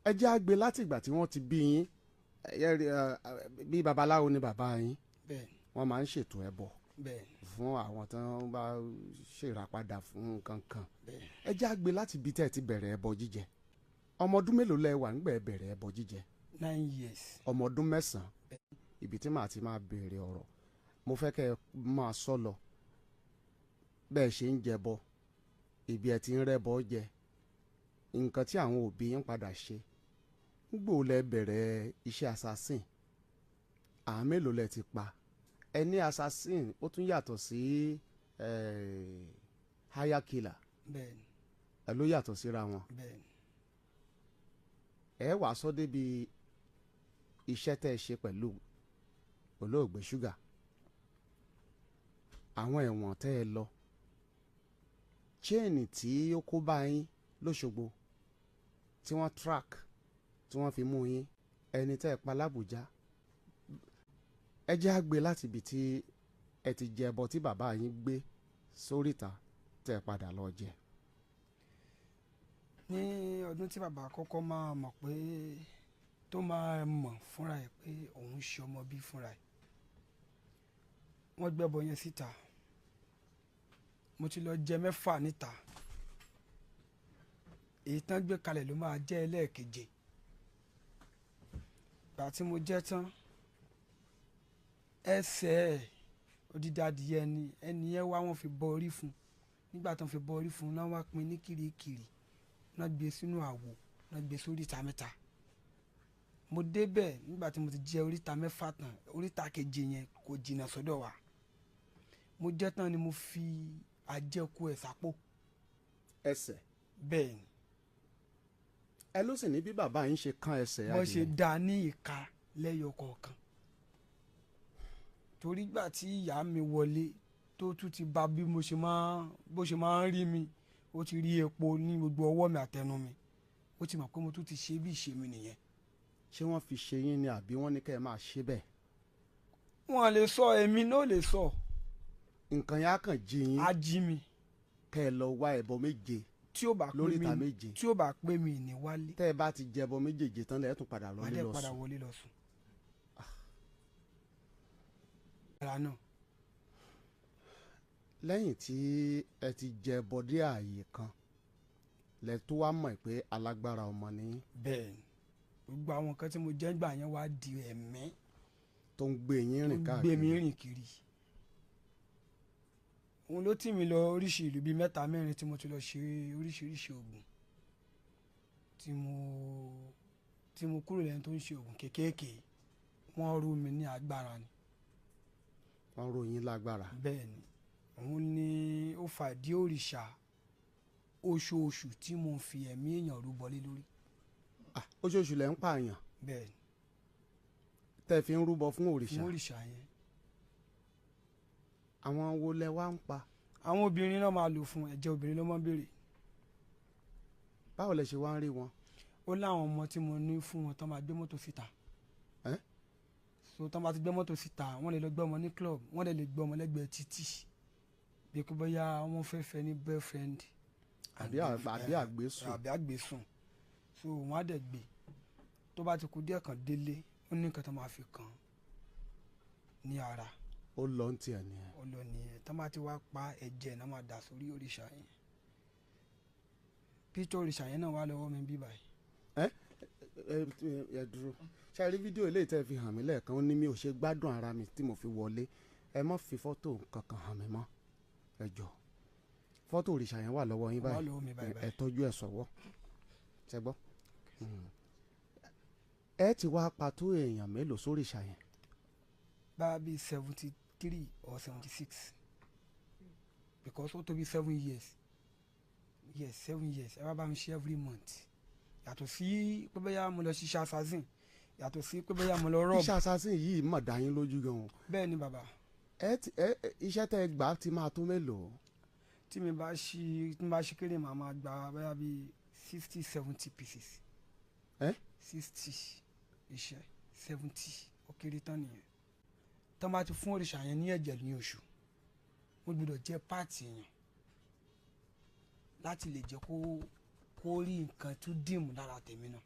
Ẹ jẹ́ á gbé láti ìgbà tí wọ́n ti bí yín. Bí babaláwo ni bàbá yín, wọ́n máa ń ṣètò ẹbọ fún àwọn tó ń bá ṣèràpadà fún nǹkan kan. Ẹ jẹ́ á gbé láti ibi tẹ́ ẹ ti bẹ̀rẹ̀ ẹbọ jíjẹ. Ọmọ ọdún mélòó lẹ wà nígbà ẹ bẹ̀rẹ̀ ẹbọ jíjẹ? 9 years. Ọmọ ọdún 9. Ibi tí màá ti máa béèrè ọ̀rọ̀, mo fẹ́ kẹ́ ẹ máa sọ lọ bẹ́ẹ̀ ṣe ń jẹbọ, ibi ẹ ti ń rẹ́bọ jẹ, nǹkan tí àwọn òbí yín padà ṣe. Nígbò lẹ bẹ̀rẹ̀ iṣẹ́ assassin? Àwọn mélòó lẹ ti pa? Ẹ ní assassin, ó tún yàtọ̀ sí hire killer? Bẹ́ẹ̀ni. Ẹ ló yàtọ̀ síra wọn? Bẹ́ẹ̀ni. Ẹ wàá sọ débi iṣẹ́ tẹ́ ẹ ṣe pẹ̀lú olóògbé Ṣúgà, àwọn ẹ̀wọ̀n tẹ́ ẹ lọ, chain tí ó kó bá yín lÓṣogbo tí wọ́n track tí wọ́n fi mú yín, ẹni tẹ́ ẹ pa l'Ábùjá. Ẹ jẹ́ á gbé láti ibi tí ẹ ti jẹ ẹbọ tí bàbá yín gbé sóríta tẹ́ ẹ padà lọ jẹ. Ní ọdún tí bàbá kọ́kọ́ máa mọ̀ pé, tó máa mọ̀ fúnra ẹ̀ pé òun ṣe ọmọ bí fúnra ẹ̀, wọ́n gbẹ́bọ yẹn síta. Mo ti lọ jẹ 6 níta. Èyí tán gbé kalẹ̀ ló máa jẹ́ ẹlẹ́ẹ̀keje. Ìgbà tí mo jẹ́ tán, ẹsẹ̀ ẹ̀ odidi adìyẹ ni ẹni yẹn wá, wọ́n fi bọ orí fún un. Nígbà tí wọ́n fi bọ orí fún un náà, wá pín ní kirikiri náà, gbé sínú àwo náà, gbé sórí ìta mẹ́ta. Mo débẹ̀ nígbà tí mo ti jẹ oríta 6 tán. Oríta keje yẹn kò jìnnà sọ́dọ̀ wa. Mo jẹ́ tán ni mo fi àjẹkù ẹ̀ sápò. Ẹsẹ̀? Bẹ́ẹ̀ ni. Ẹ ló sì ní bí bàbá yín ṣe kán ẹsẹ̀ bọ́n ṣe adìyẹ. Dá ní ìka lẹ́yọ kọ̀ọ̀kan, torí gbà tí ìyá mi wọlé, tó tún ti bá bí mo ṣe máa, bó ṣe máa ń rí mi, ó ti rí epo ní gbogbo ọwọ́ mi àtẹnu mi, ó ti mọ̀ pé mo tún ti ṣe bí ìṣe mi nìyẹn. Ṣé wọ́n fi ṣe yín ni, àbí wọ́n ní kẹ́ ẹ máa ṣe bẹ́ẹ̀? Wọ́n lè sọ, èmi náà lè sọ. Nǹkan yẹn á kàn jí yín. Á jí mi. Kẹ́ ẹ lọ wá ẹbọ 7 tí ó bá pé lóríta mi 7. Tí ó bá pé mi ní wálé. Tẹ́ ẹ bá ti jẹbọ méjèèje tán, lẹ́ẹ̀ tún padà Màá lọlé dẹ̀ lọ padà sùn. wọlé lọ sùn. Ara náà. Lẹ́yìn tí ẹ ti jẹbọ dé ààyè kan, lẹ tó wá mọ̀ pé alágbára ọmọ ni yín? Bẹ́ẹ̀ ni, gbogbo àwọn nǹkan tí mo jẹ́ gbà yẹn wá di ẹ̀mí tó ń gbé yín rìn tó ń gbé mi káàkiri. rìn kiri. Òun ló tì mí lọ oríṣi ìlú bíi mẹ́ta mẹ́rin tí mo ti lọ ṣe oríṣiríṣi oògùn, tí mo kúrò lẹ́ni tó ń ṣe oògùn kéékèèké. Wọ́n rú mi ní agbára ni. Wọ́n rò yín lágbára. Bẹ́ẹ̀ ni, òun ni ó fa ìdí òrìṣà oṣooṣù tí mo ń fi ẹ̀mí èèyàn rúbọ lé lórí. Ah, oṣooṣù lẹ ń pààyàn? Bẹ́ẹ̀ ni. Tẹ́ fi ń rúbọ fún òrìṣà? Fún òrìṣà yẹn. Àwọn wo lẹ wá ń pa? Àwọn obìnrin náà máa lò fún ẹ̀jẹ̀. Obìnrin ló máa ń béèrè. Báwo lẹ ṣe wá ń rí wọn? Ó láwọn ọmọ tí mo ní fún wọn tán máa gbé mọ́tò síta. Ẹ́? So tán bá ti gbé mọ́tò síta, wọ́n lè lọ gbé ọmọ ní club, wọ́n lè gbé ọmọ lẹ́gbẹ̀ẹ́ títì, bí kò bóyá wọ́n fẹ́ fẹ́ ní boyfriend. Àbí àgbésùn. Àbí àgbésùn. So wọ́n á dẹ̀ gbé. Tó bá ti kú díẹ̀ kan délé, ó ní nǹkan tó máa fi kàn ní ara. Ó lọ ń tiẹ̀ nìyẹn. Ó lọ nìyẹn. Tó bá ti wá pa, ẹ̀jẹ̀ náà máa dà sórí òrìṣà yẹn. Píṣọ òrìṣà yẹn náà wà lọ́wọ́ mi bí báyìí. Ẹ ẹ ẹ dúró. Ṣe rí fídíò eléyìí tẹ́ fi hàn mí lẹ́ẹ̀kan, ó ní mi ò ṣe gbádùn ara mi tí mo fi wọlé. Ẹ má fi fọ́tò kankan hàn mí mọ́, ẹ jọ. Fọ́tò òrìṣà yẹn wà lọ́wọ́ yín Wà báyìí? lọ́wọ́ mi báyìí Ẹ báyìí. tọ́jú ẹ̀ sọ́wọ́, ṣẹ gbọ́? Ẹ ti wá pa tó èèyàn mélòó sóríṣà yẹn? Bá bíi 73 or 76, because ó tó bí 7 years. Yes, 7 years. Ẹ wá bá mi ṣe every month, yàtọ̀ sí pé bóyá mo lọ ṣiṣẹ́ assassin, yàtọ̀ sí pé bóyá mo lọ rob. Iṣẹ́ assassin yìí mà dá yín lójú gan o. Bẹ́ẹ̀ ni, bàbá. Ẹ ti ẹ iṣẹ́ tẹ́ ẹ gbà ti máa tó mélòó? Tí mi bá ṣe kéré, màá máa gba bóyá bíi 60, 70 pieces. Ẹ? 60 iṣẹ́, 70, ó kéré tán nìyẹn. Tọ́ bá ti fún òrìṣà yẹn ní ẹ̀jẹ̀ ní oṣù, wọ́n gbọ́dọ̀ jẹ́ part èèyàn láti lè jẹ́ kó rí nǹkan tó dìmú lára tèmi náà.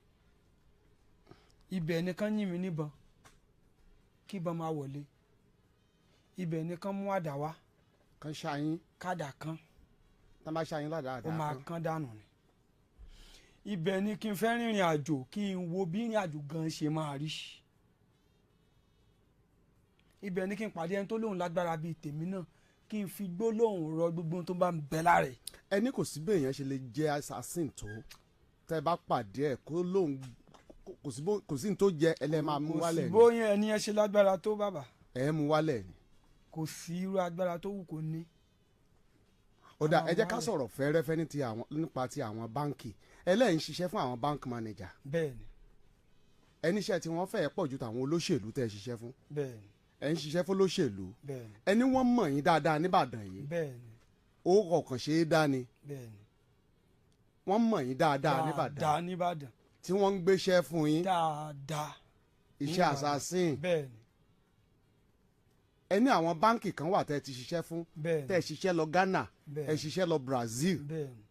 Ibẹ̀ nìkan yìn mí níbọn kí ìbọn máa wọlé, ibẹ̀ nìkan mú àdá wá Kan ṣáyín. Kádà kan. Tá bá ṣáyín ládàá, Ó àdá máa kan. Kán dànù ni. Ibẹ̀ ni kí n fẹ́ rìnrìn àjò, kí n wo bí ìrìn àjò gan ṣe máa rí. Ibẹ̀ ni kí n pàdé ẹni tó lóun lágbára bíi tèmi náà, kí n fi gbólóhùn rọ gbogbo ohun tó bá ń bẹ lára ẹ̀. Ẹni kò sí bẹ́ẹ̀ yẹn ṣe lè jẹ́ assassin tó, tẹ́ bá pàdé ẹ̀ kó lóun kò sí ní tó jẹ ẹlẹ́ máa mú Kò sí wálẹ̀ ni. Bóyá ẹni yẹn ṣe lágbára tó, bàbá. Ẹ̀ mú wálẹ̀ ni. Kò sí irú agbára tó wù kó ní. Ó dà, Máa ẹ jẹ́ ká wálẹ̀. sọ̀rọ̀ fẹ́rẹ́fẹ́ ní ti àwọn, nípa ti àwọn báǹkì. Ẹlẹ́yìn ṣiṣẹ́ fún àwọn bank manager. Bẹ́ẹ̀ ni. Ẹni iṣẹ́ tí wọ́n fẹ́ẹ́ pọ̀ ju tàwọn olóṣèlú tẹ́ ẹ ṣiṣẹ́ fún. Bẹ́ẹ̀ ni. Ẹ ń ṣiṣẹ́ fún olóṣèlú. Bẹ́ẹ̀ ni. Ẹni wọ́n mọ̀ yín dáadáa nìbàdàn yìí. Bẹ́ẹ̀ ni. Ó kọ̀ọ̀kan ṣe é dá ni. Bẹ́ẹ̀ ni. Wọ́n mọ̀ yín dáadáa nìbàdàn. Dáadáa nìbàdàn. Tí wọ́n ń gbéṣẹ́ fún yín. Dáadáa. Iṣẹ́ Níbàdàn. assassin. Bẹ́ẹ̀ ni. Ẹni àwọn báǹkì kan wà tẹ́ ẹ ti ṣiṣẹ́ fún. Bẹ́ẹ̀ Tẹ́ ẹ ni. ṣiṣẹ́ lọ Ghana. Bẹ́ẹ̀ Ẹ ṣiṣẹ́ lọ Brazil. Bẹ́ẹ̀ ni.